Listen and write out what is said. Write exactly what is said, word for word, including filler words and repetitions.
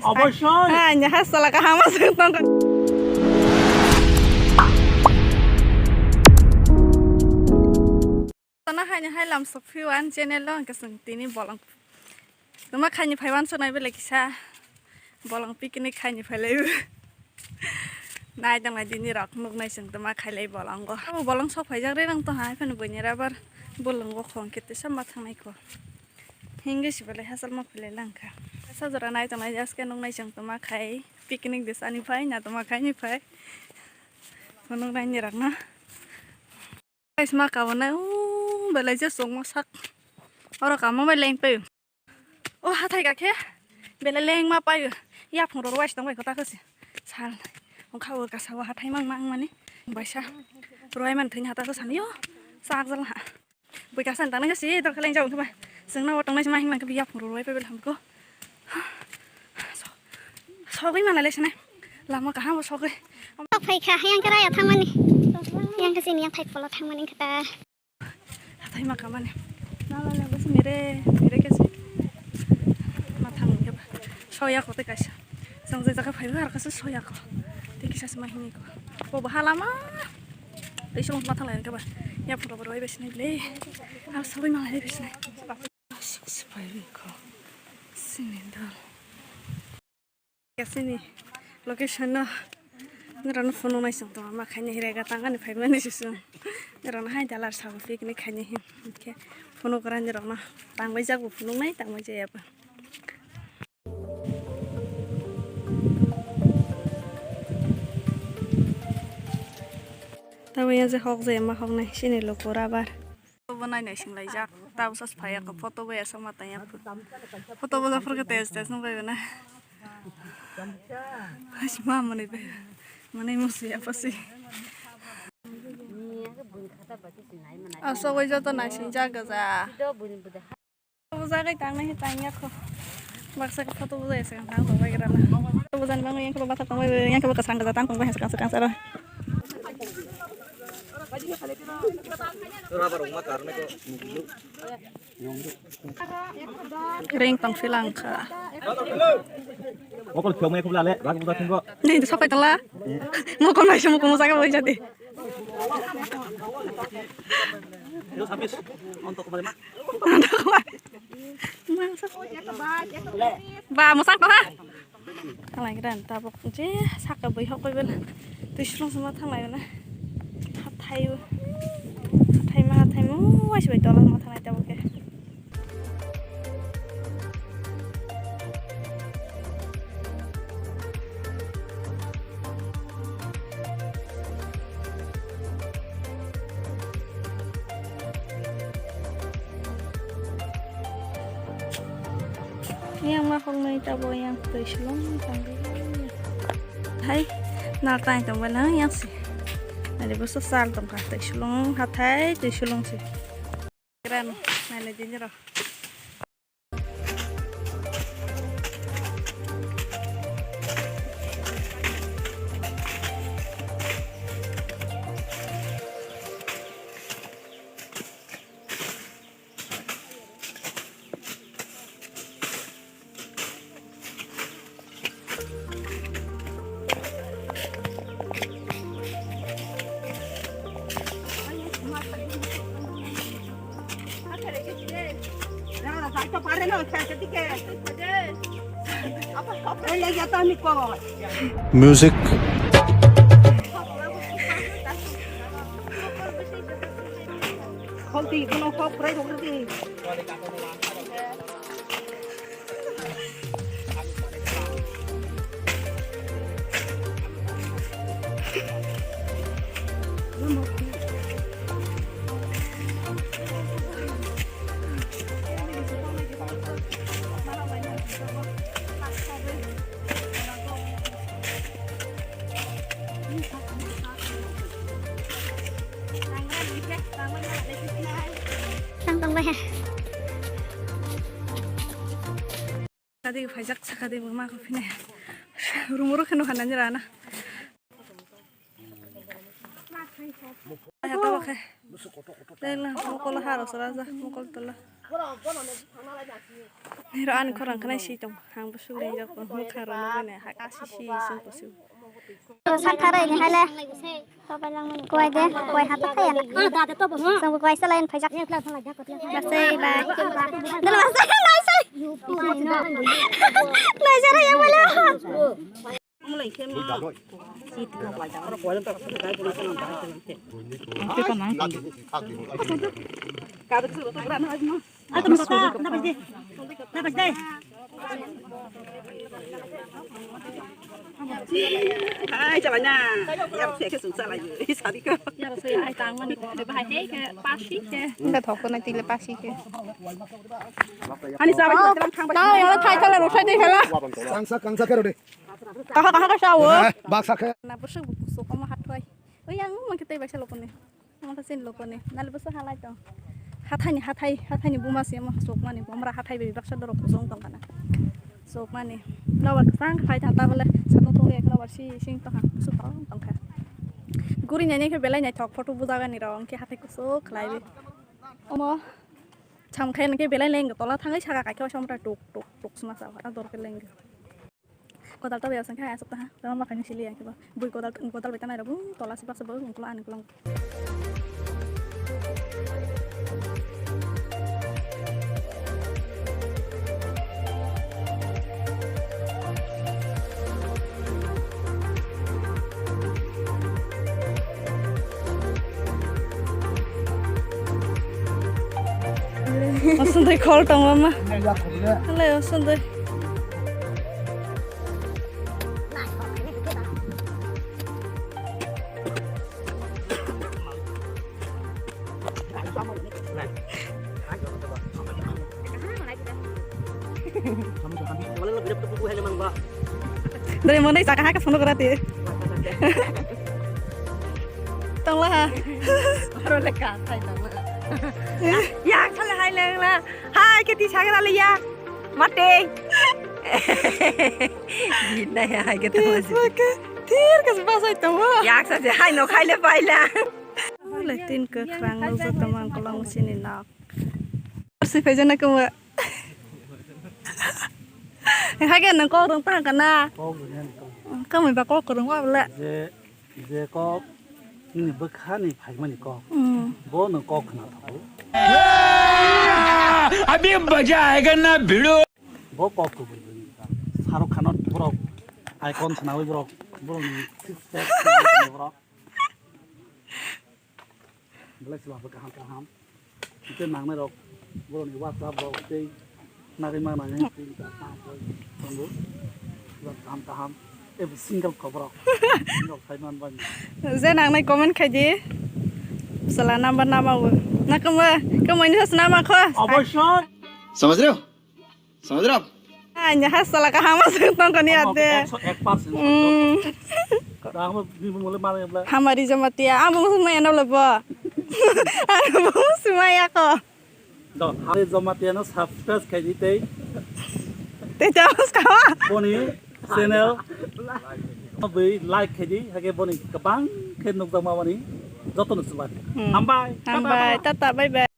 Obossoi. Hai, nya has sala kaham aswk tongkha. Sana hai, nya hai lam sok phiwan channel lo, hwnkhe chwng tini bolong. Tuma khaini phaiwan sok nai belai kisa. Bolong picnic khaini phailai. Nai tong nai dini rok nuk nai chwng tuma khailai bolongo. Abo bolong sok phaijak re nang tong hai phano buini rabar bolongo khong kete sama thangnai ko. Hinge si belai hachal ma phailai langkha. Sa jora nai tong nai aske nuk nai chwng tuma khai picnic de sani phai na tuma khaini phai. Nuk nai ni rok na. Guys, ma kabana, uh, belai je chwngma sak. Oro kamo bai leng pai. O hathai ga khe belai leng ma pai. Yaphung rok wais tong bai kota khe se. Sal. Ongkha o kasa o hathai mang mang mani. Baisa. Roi man thani hata khe sani yo. Sak jal ha. Bui kasa tang nang si dor khe leng jao khe ba. Chwngno o tong nai ma hing lang khe yaphung rok wai pai bel ham ko. Sogwi manai le sene. Lama kaham bo sogwi. Tok phai kha, yang khe raya thangmani. Yang khe sini yang thai polo thangmani khe ta. Hathai ma kamani. Nala le bo sini re, re khe si. Ma thang khe ba. Soya ko te kaisa. Jang je jaga phai ba ar kaisa soya ko. Te kisa se ma hini ko. Bo ba halama. Te song ma thang lai khe ba. Ya photo bo roi be sini le. Ar sogwi manai le be sini. Sini dol. Sini location no. Nirano phone nai song tong ma khaini hire ga tang ani phai mani sisung. Nirano hai dalar sa picnic khaini hin. Ke phone kora nirano. Tang bai jak bo phone nai tang bai jaya ba. Tabo ya je hok je ma hok nai sini loko rabar. Photo bo nai nai sing laijak. Tabo sas phai ako photo bo ya sama tang ya. Photo bo japhar ke tej tej nung bai na. Mas ma mani be. Mani musi apa sih? Asok oi joto nai sing jak gaja. Photo bo jagai tang nai tang ya kho. Baksa ke photo bo jai sing tang tong bai gra na. Photo bo jan bang yang ke ba tong bai yang ke ba kasang gaja tang tong bai kasang kasang aro. Ring tong philang kha. Mokol phiyo maya khubla le, rak buda thingko. Nei, sopai tala. Mokol mai se mokol mo jaga bai jati. Ba, mo sang ko ha. Thanglai gran tabuk je saka bui hok bai bela. Twi sulung suma thanglai bela. Hathai, hathai ma hathai mo wai sibai tola ma thanglai tabuk ke. Yang ma hoknwi tabo yang twi sulung tangwi. Hai, nal tang tong bana yang si. Nali boso sal tong kha twi sulung hathai twi sulung si. Kran, nali dinero. Music. Tang tong bai ha. Kadi phaijak sakadi bo ma ko phine. Rumoro kheno hanani rana. Hai, hata bakhe. Tengla mokol haro sora ja, mokol tola. Hero ani khorang khanai si tong. Ang busu le jok kharo no ne ha asi si sung ko su. Sakharai ni hale. Koi de, koi hata kaya na. Sung koi sa lain phajak. Basai bai. Dalo basai, naisai. Naisai ra yang wala. Hai, chalai na. Yar se ke sung chalai. Sadi ko. Yar se ai tang mani ko. Bahai he ke pasi ke. Nda thok ko na tile pasi ke. Ani sa ba ko thang ba. Na ya thai thang la ro thai de khala. Kangsa, kangsa karo de. Kaha, kaha ka sao. Eh, baksa khe. Na busuk busuk ko ma hathoi. Oi, ang ma kitai bai sa lokoni. Ang ta sin lokoni. Nal busu halai to. Hathaini, hathai, hathaini buma se ma sokmani. Bumra hathai bai baksa dorok kusung tong kana. Sokmani. Nobar sang khai thang ta bole. Satong tong ek nobar si sing to ha. Busu tong tong kha. Guri nai nai khe belai nai thok photo bujagani rong khe hathai kusuk khlai bi. Omo. Cham khai nang khe belai leng tola thangai saka kai khe somra tuk tuk tuk sma sa. Ador khe leng. Kodal ta bai asang khe asuk ta ha. Tama bakani sili ya khe ba. Bui kodal, kodal bai tanai rok, bung tola sipak se bung kulo ani kulang. Osundai khol tongo ma. Hale osundai. Dari mana saka haka sono kerati. Tongla ha. Oro leka khai tongla. Ya khala hai lengla. Hai keti sagra le ya. Mate. Gina ya hai keti. Thir kas basai tongo. Yak sa je hai no khai le paila. Lai tin kwkhwrang nukjak tongma ang kolong sini nok. Arsi phaijana kwma. Hage nang kok rwng tang kana? Kok rwng tang. Kamai ba kok rwng wa bla. Je, je kok nini bwkha ni phaimani kok. Hmm. Bo nang kok khna thago. Abhi maza aayega na bhidu. Bo kok kubui. Shahrukh Khan borok icon sanawi borok. Borok ni six pack borok. Belai se lama kaham kaham. Tei nangnai rok borok ni WhatsApp rok tei nagwi ma nangwi tei kaham kaham tongo. Kaham kaham. Every single koborok. Single khai man bai. Je nangnai comment khai di. Sala number nama bo. Na kama, kama ini sas nama kho. Oboisoi. Samajh rahe ho? Samajh rahe aap? Anya hasala kaham asuk tong kani ate. Ekso ek percent. Hmm. Kaham ni mole mane bla. Hamari Jamatia, amo musu maya no lobo. Amo musu maya ko. Do, Hamari Jamatia no subscribe khai di tei. Tei tei amo skawa. Boni channel. Boi like khai di, hake boni kabang khe nukjakma boni. Joto no chubai. Hmm. Hambai. Hambai. Tata, bye bye.